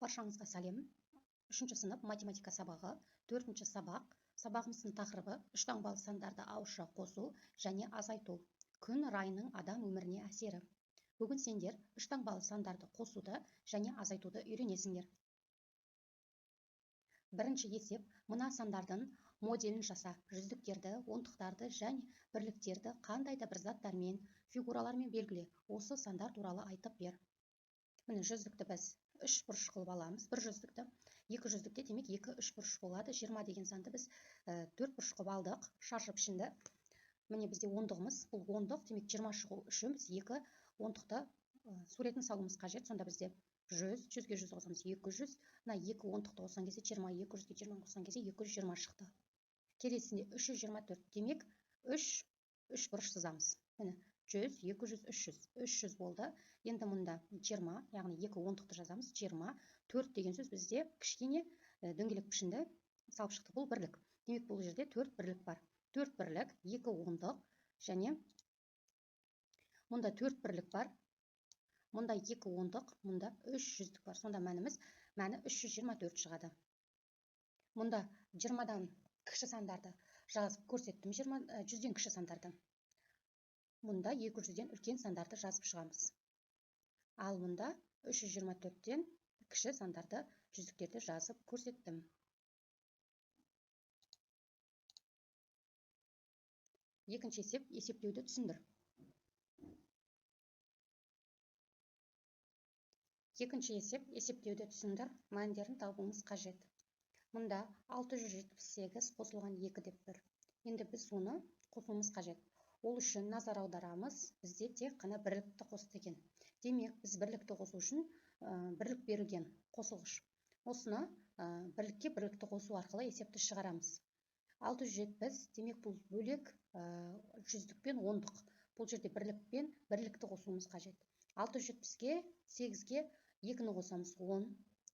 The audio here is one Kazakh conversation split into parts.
Баршаңызға сәлем. 3-ші сынып математика сабағы, 4-ші сабақ. Сабағымыздың тақырыбы үш таңбалы сандарды ауызша қосу және азайту. Күн райының адам өміріне әсері. Бүгін сендер үш таңбалы сандарды қосуды және азайтуды үйренесіңдер. Бірінші есеп, мына сандардың моделін жаса. Жүздіктерді, ондықтарды және бірліктерді қандай да бір заттармен, фигуралармен белгіле. Осы сандар туралы айтып бер. Міне, жүздікті біз үш бұрыш қылып аламыз. Бір жүздікті, екі жүздікте демек екі үш бұрыш болады. 20 деген санды біз төрт бұрыш қылып алдық, шаршы пішінді. Міне бізде ондығымыз, бұл ондық, демек 20 шығу үшін біз екі ондықты суретін салуымыз қажет. Сонда бізде 100, 100-ге 100 қосамыз, 200. Мына екі ондықты қосқан кезде 20, 200-ге 20 қосқан кезде 220 шықты. Келесінде 324, демек 3 бұрыш сызамыз. Міне 100, 200, 300, 300 болды. Енді мұнда 20, яғни екі ондықты жазамыз, 20, 4 деген сөз бізде кішкене дөңгелек пішінді салып шықты. Бұл бірлік. Демек бұл жерде 4 бірлік бар. 4 бірлік, 2 ондық және мұнда 4 бірлік бар. Мұнда 2 ондық, мұнда 3 жүздік бар. Сонда мәні 324 шығады. Мұнда 20-дан кіші сандарды жазып көрсеттім, 100-ден кіші сандарды. Мұнда 200-ден үлкен сандарды жазып шығамыз. Ал мұнда 324-тен кіші сандарды, жүздіктерді жазып көрсеттім. Екінші есеп, есептеуді түсіндір. Екінші есеп, есептеуді түсіндір, мәндерін табуымыз қажет. Мұнда 678 қосылған 2 деп тұр. Енді біз оны қосуымыз қажет. Ол үшін назар аударамыз, бізде тек қана бірлікті қосты екен. Демек, біз бірлікті қосу үшін бірлік берілген қосылғыш. Осыны бірлікке бірлікті қосу арқылы есепті шығарамыз. 670, демек бұл бөлек жүздік пен ондық. Бұл жерде бірлік пен бірлікті қосуымыз қажет. 670-ке 8-ге 2-ні қосамыз, 10,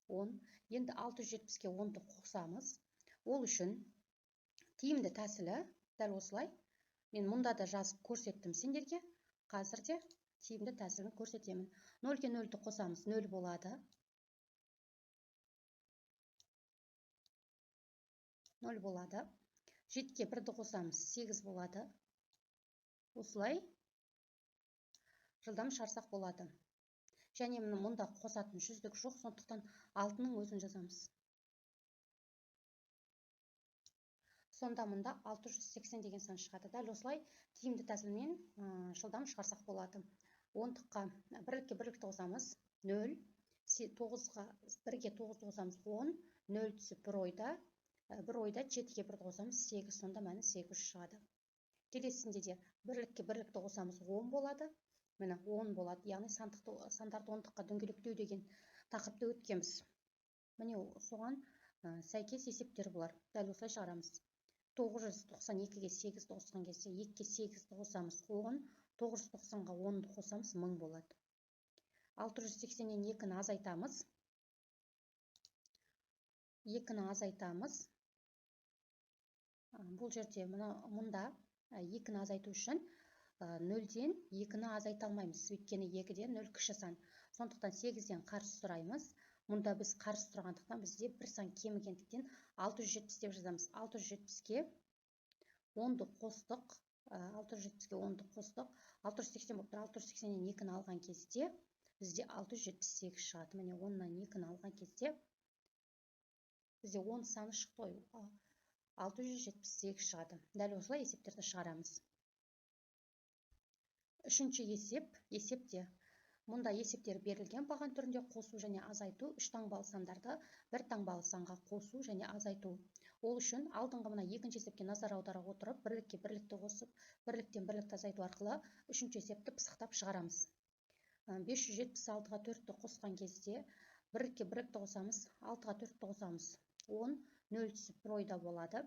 10. Енді 670-ке 10-ды қосамыз. Ол үшін тиімді тәсілі дәл осылай. Мен мұнда да жазып көрсеттім сендерге. Қазір де тиімді тәсілін көрсетемін. 0-ге 0-ді қосамыз, 0 болады. 0 болады. 7-ге 1-ді қосамыз, 8 болады. Осылай жылдам шығарсақ болады. Және мұнда қосатын жүздік жоқ, сондықтан 6-ның өзін жазамыз. Сонда мұнда 680 деген сан шығады. Дәл осылай тиімді тәсілмен жылдам шығарсақ болады. Ондыққа бірлікке бірлікті қосамыз, 0, 9-ға 1-ге 9-ды қосамыз, 10, 0 түсіп бір ойда, бір ойда 7-ге 1-ді қосамыз, 8, сонда мәні 8 шығады. Келесінде де бірлікке бірлікті қосамыз, 10 болады. Міне 10 болады, яғни сандарды ондыққа дөңгелектеу деген тақырыпты өткенбіз. Міне соған сәйкес есептер бұлар. Дәл осылай шығарамыз. 992-ге 8-ді қосқан кезде 2-ге 8-ді қосамыз, 10, 990-ға 10-ды қосамыз, 1000 болады. 680-нен 2-ні азайтамыз. 2-ні азайтамыз. Бұл жерде мұнда 2-ні азайту үшін 0-ден 2-ні азайта алмаймыз, өйткені 2-ден 0 кіші сан. Сондықтан 8-ден қарыз сұраймыз. Мұнда біз қарыз сұрағандықтан бізде бір сан кемігендіктен 670 деп жазамыз. 670-ке 10-ды қостық, 670-ке 10-ды қостық, 680 болып тұр. 680-нен 2-ні алған кезде бізде 678 шығады. Міне 10-нан 2-ні алған кезде бізде 10 саны шықты ғой. 678 шығады. Дәл осылай есептерді шығарамыз. Үшінші есеп, есепте. Мұнда есептер берілген баған түрінде қосу және азайту, үш таңбалы сандарды бір таңбалы санға қосу және азайту. Ол үшін алдыңғы мына екінші есепке назар аудара отырып, бірлікке бірлікті қосып, бірліктен бірлікті азайту арқылы үшінші есепті пысықтап шығарамыз. 576-ға 4-ті қосқан кезде бірлікке бірлікті қосамыз, 6-ға 4-ті қосамыз, 10, 0 түсіп бір ойда болады.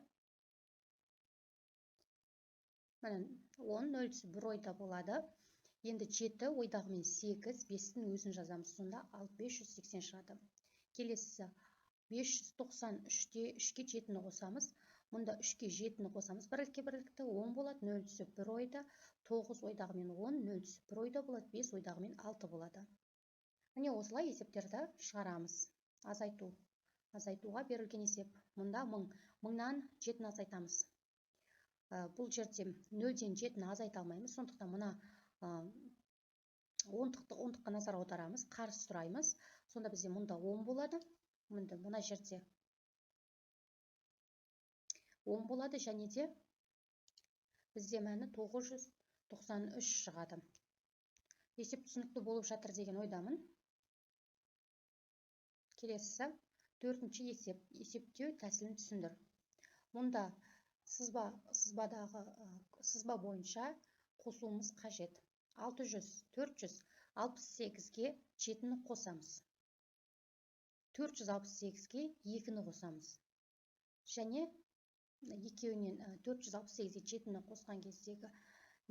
Міне 10, 0 түсіп бір ойда болады. Енді 7 ойдағымен 8, 5-тің өзін жазамыз. Сонда 580 шығады. Келесісі 593-те 3-ке 7-ні қосамыз. Мұнда 3-ке 7-ні қосамыз. Бірлікке бірлікті 10 болады, 0 түсіп бір ойда, 9 ойдағымен 10, 0 түсіп бір ойда болады, 5 ойдағымен 6 болады. Міне осылай есептерді шығарамыз. Азайту. Азайтуға берілген есеп. Мұнда 1000. 1000-нан 7-ні азайтамыз. Бұл жерде 0-ден 7-ні азайта алмаймыз. Сондықтан мына ондыққа назар аударамыз, қарыз сұраймыз. Сонда бізде мұнда 10 болады. Мұнда мына жерде 10 болады, және де бізде мәні 993 шығады. Есеп түсінікті болып жатыр деген ойдамын. Келесі төртінші есеп, есептеу тәсілін түсіндір. Мұнда сызба бойынша қосуымыз қажет. 600, 468-ге 7-ні қосамыз. 468-ге 2-ні қосамыз. Және екеуінен 468-ге 7-ні қосқан кездегі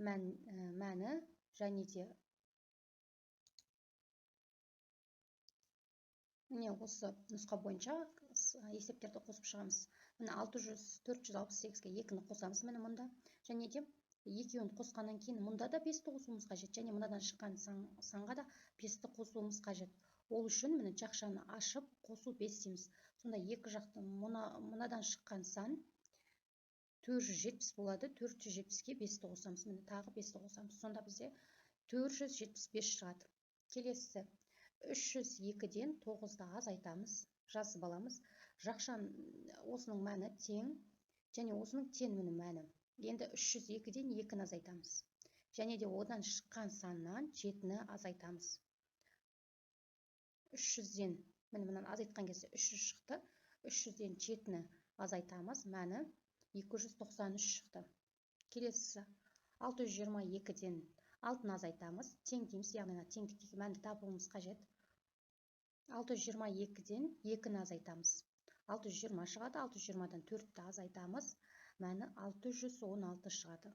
мәні және де міне осы нұсқа бойынша есептерді қосып шығамыз. Міне 600, 468-ге 2-ні қосамыз міне мұнда. Және де екеуін қосқаннан кейін мұнда да 5-ті қосуымыз қажет. Және мынадан шыққан санға да 5-ті қосуымыз қажет. Ол үшін міне жақшаны ашып қосу 5 дейміз. Сонда екі жақты мынадан шыққан сан 470 болады. 470-ке 5-ті қосамыз. Міне тағы 5-ті қосамыз. Сонда бізде 475 шығады. Келесі 302-ден 9-ды азайтамыз, жазып аламыз. Жақшан осының мәні тең және осының тең міне мәні. Енді 302-ден 2-ні азайтамыз. Және де одан шыққан саннан 7-ні азайтамыз. 300-ден, міне мынаны азайтқан кезде 300 шықты. 300-ден 7-ні азайтамыз, мәні 293 шықты. Келесі 622-ден 6-ны азайтамыз, тең дейміз, яғни мына теңдіктегі мәнді табуымыз қажет. 622-ден 2-ні азайтамыз. 620 шығады, 620-дан 4-ті азайтамыз, мәні 616 шығады.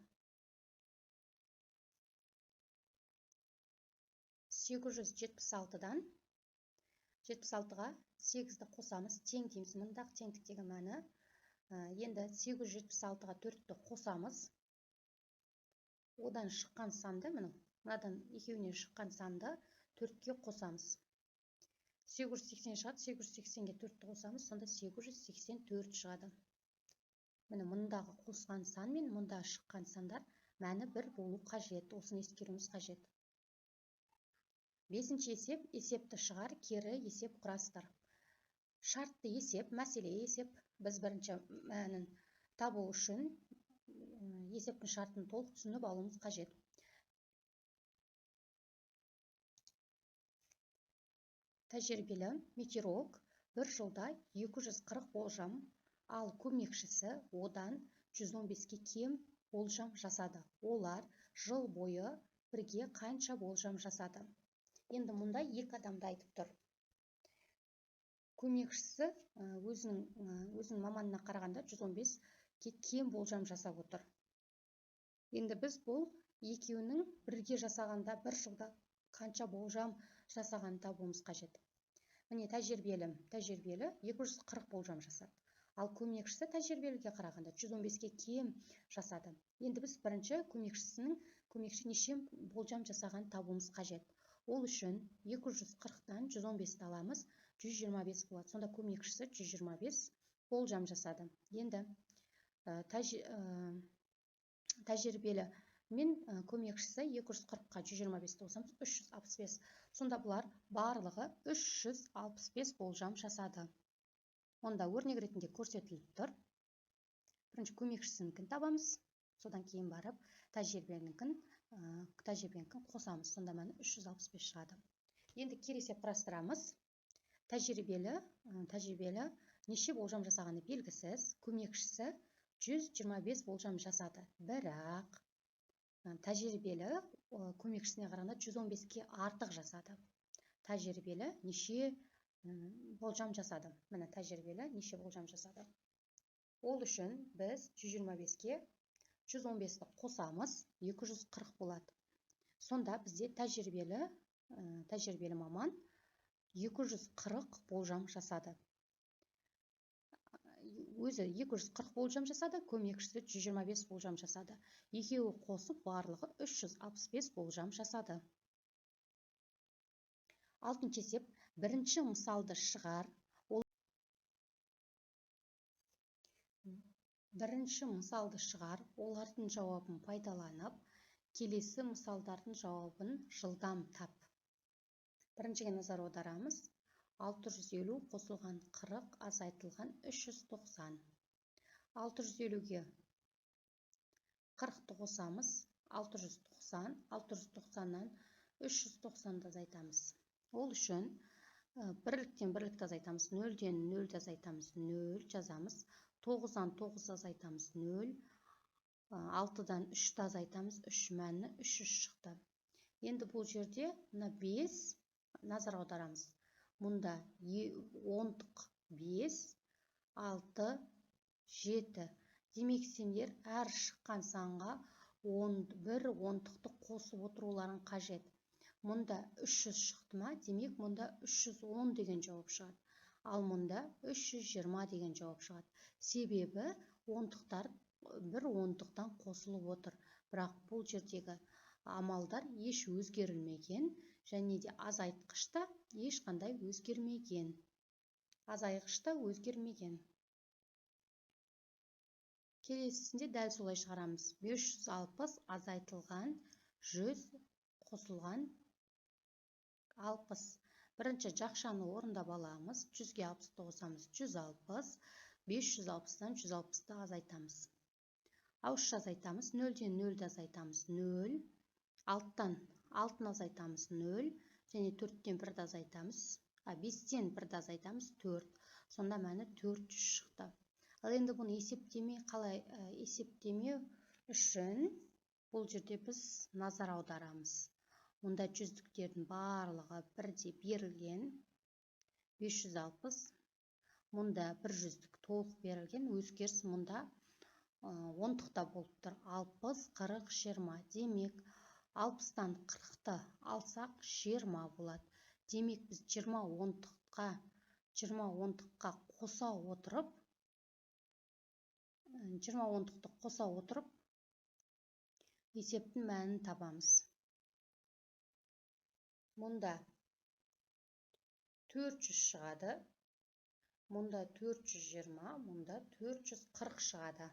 876-дан 76-ға 8-ді қосамыз, тең дейміз, мұндағы теңдіктегі мәні. Енді 876-ға 4-ті қосамыз. Одан шыққан санды, міне, мынадан екеуінен шыққан санды 4-ке қосамыз. 880 шығады, 880-ге 4-ті қосамыз, сонда 884 шығады. Міне, мұндағы қосқан сан мен мұнда шыққан сандар мәні бір болу қажет, осыны ескеруіміз қажет. Бесінші есеп, есепті шығар, кері есеп құрастыр. Шартты есеп, мәселе есеп. Біз бірінші мәнін табу үшін есептің шартын толық түсініп алуымыз қажет. Тәжірибелі метеоролог бір жылда 240 болжам, ал көмекшісі одан 115-ке кем болжам жасады. Олар жыл бойы бірге қанша болжам жасады? Енді мұнда екі адамды айтып тұр. Көмекшісі өзінің маманына қарағанда 115-ке кем болжам жасап отыр. Енді біз бұл екеуінің бірге жасағанда бір жылда қанша болжам жасағанын табуымыз қажет. Міне тәжірибелі 240 болжам жасады. Ал көмекшісі тәжірибеліге қарағанда 115-ке кем жасады. Енді біз бірінші көмекші неше болжам жасағанын табуымыз қажет. Ол үшін 240-тан 115-ті аламыз, 125 болады. Сонда көмекшісі 125 болжам жасады. Енді тәжірибелі мен көмекшісі 240-қа 125-ті қосамыз, 365. Сонда бұлар барлығы 365 болжам жасады. Онда өрнек ретінде көрсетіліп тұр. Бірінші көмекшісінікін табамыз, содан кейін барып тәжірибенікін қосамыз. Сонда мәні 365 шығады. Енді кері есеп құрастырамыз. Тәжірибелі неше болжам жасағаны белгісіз. Көмекшісі 125 болжам жасады. Бірақ тәжірибелі көмекшісіне қарағанда 115-ке артық жасады. Тәжірибелі неше болжам жасады? Міне, тәжірибелі неше болжам жасады? Ол үшін біз 125-ке 115-ті қосамыз, 240 болады. Сонда бізде тәжірибелі маман 240 болжам жасады. Өзі 240 болжам жасады, көмекшісі 125 болжам жасады. Екеуі қосып барлығы 365 болжам жасады. Алтыншы есеп, бірінші мысалды шығар, Бірінші мысалды шығар, олардың жауабын пайдаланып, келесі мысалдардың жауабын жылдам тап. Біріншіге назар аударамыз. 650 қосылған 40 азайтылған 390. 650-ге 40-ты қосамыз, 690, 690-нан 390-ды азайтамыз. Ол үшін бірліктен бірлікті азайтамыз, 0-ден 0-ді азайтамыз, 0 жазамыз, 9-дан 9 азайтамыз, 0, 6-дан 3-ті азайтамыз, 3 мәні 300 шықты. Енді бұл жерде мына 5 назар аударамыз. Мұнда ондық 5, 6, 7. Демек, сендер әр шыққан санға бір ондықты қосып отыруларың қажет. Мұнда 300 шықты ма? Демек, мұнда 310 деген жауап шығады. Ал мұнда 320 деген жауап шығады. Себебі ондықтар бір ондықтан қосылып отыр. Бірақ бұл жердегі амалдар еш өзгерілмеген, және де азайтқыш та ешқандай өзгермеген. Азайғыш та өзгермеген. Келесісінде дәл солай шығарамыз. 560 азайтылған 100 қосылған 60. Бірінші жақшаны орындап аламыз. 100-ге 60-ты қосамыз, 160. 560-тан 160-ты азайтамыз. Ауызша азайтамыз. 0-ден 0-ді азайтамыз, 0. 6-тан 6-ны азайтамыз, 0. Және 4-тен 1-ді азайтамыз. 5-тен 1-ді азайтамыз, 4. Сонда мәні 400 шықты. Ал енді бұны есептемей қалай есептемеу үшін бұл жерде біз назар аударамыз. Мұнда жүздіктердің барлығы бірдей берілген 560. Мұнда бір жүздік толық берілген, өзгеріс мұнда ондықта болып тұр. 60, 40, 20. Демек, 60-тан 40-ты алсақ 20 болады. Демек, біз 20 ондыққа қоса отырып, 20 ондықты қоса отырып есептің мәнін табамыз. Мұнда 400 шығады, мұнда 420, мұнда 440 шығады.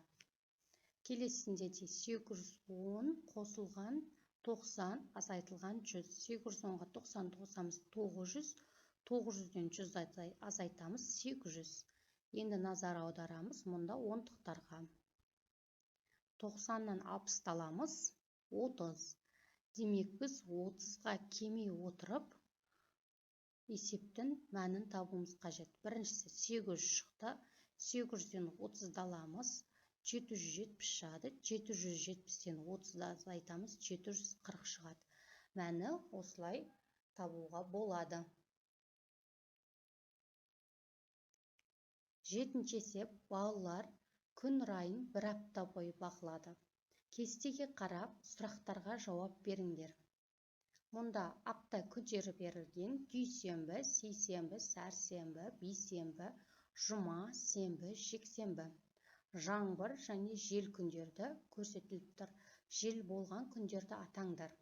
Келесінде де 810 қосылған 90 азайтылған 100. 810-ға 90-ды қосамыз, 900, 900-ден 100 азайтамыз, 800. Енді назар аударамыз мұнда ондықтарға. 90-нан 60-ты аламыз, 30. Демек, біз 30-ға кемей отырып есептің мәнін табуымыз қажет. Біріншісі 800 шықты. 800-ден 30-ды аламыз, 770 шығады. 770-тен 30-ды азайтамыз, 740 шығады. Мәні осылай табуға болады. Жетінші есеп, балалар күн райын бір апта бойы бақылады. Кестеге қарап, сұрақтарға жауап беріңдер. Мұнда апта күндері берілген: дүйсенбі, сейсенбі, сәрсенбі, бейсенбі, жұма, сенбі, жексенбі. Жаңбыр және жел күндерді көрсетіліп тұр. Жел болған күндерді атаңдар.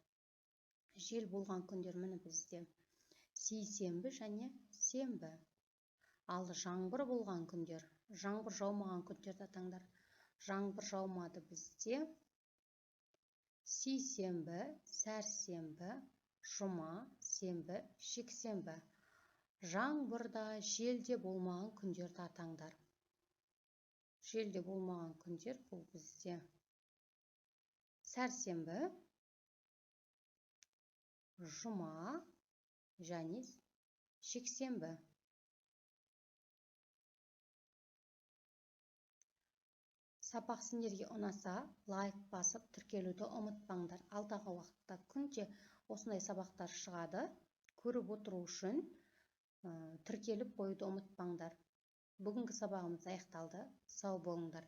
Жел болған күндер міне бізде сейсенбі және сенбі. Ал жаңбыр болған күндер, жаңбыр жаумаған күндерді атаңдар. Жаңбыр жаумады бізде сейсенбі, сәрсенбі, жұма, сенбі, жексенбі. Жаңбырда, желде болмаған күндерді атаңдар. Желде болмаған күндер бұл бізде сәрсенбі, жұма және жексенбі. Сабақ сендерге ұнаса, лайк басып тіркелуді ұмытпаңдар. Алдағы уақытта күнде осындай сабақтар шығады. Көріп отыру үшін тіркеліп қоюды ұмытпаңдар. Бүгінгі сабағымыз аяқталды. Сау болыңдар.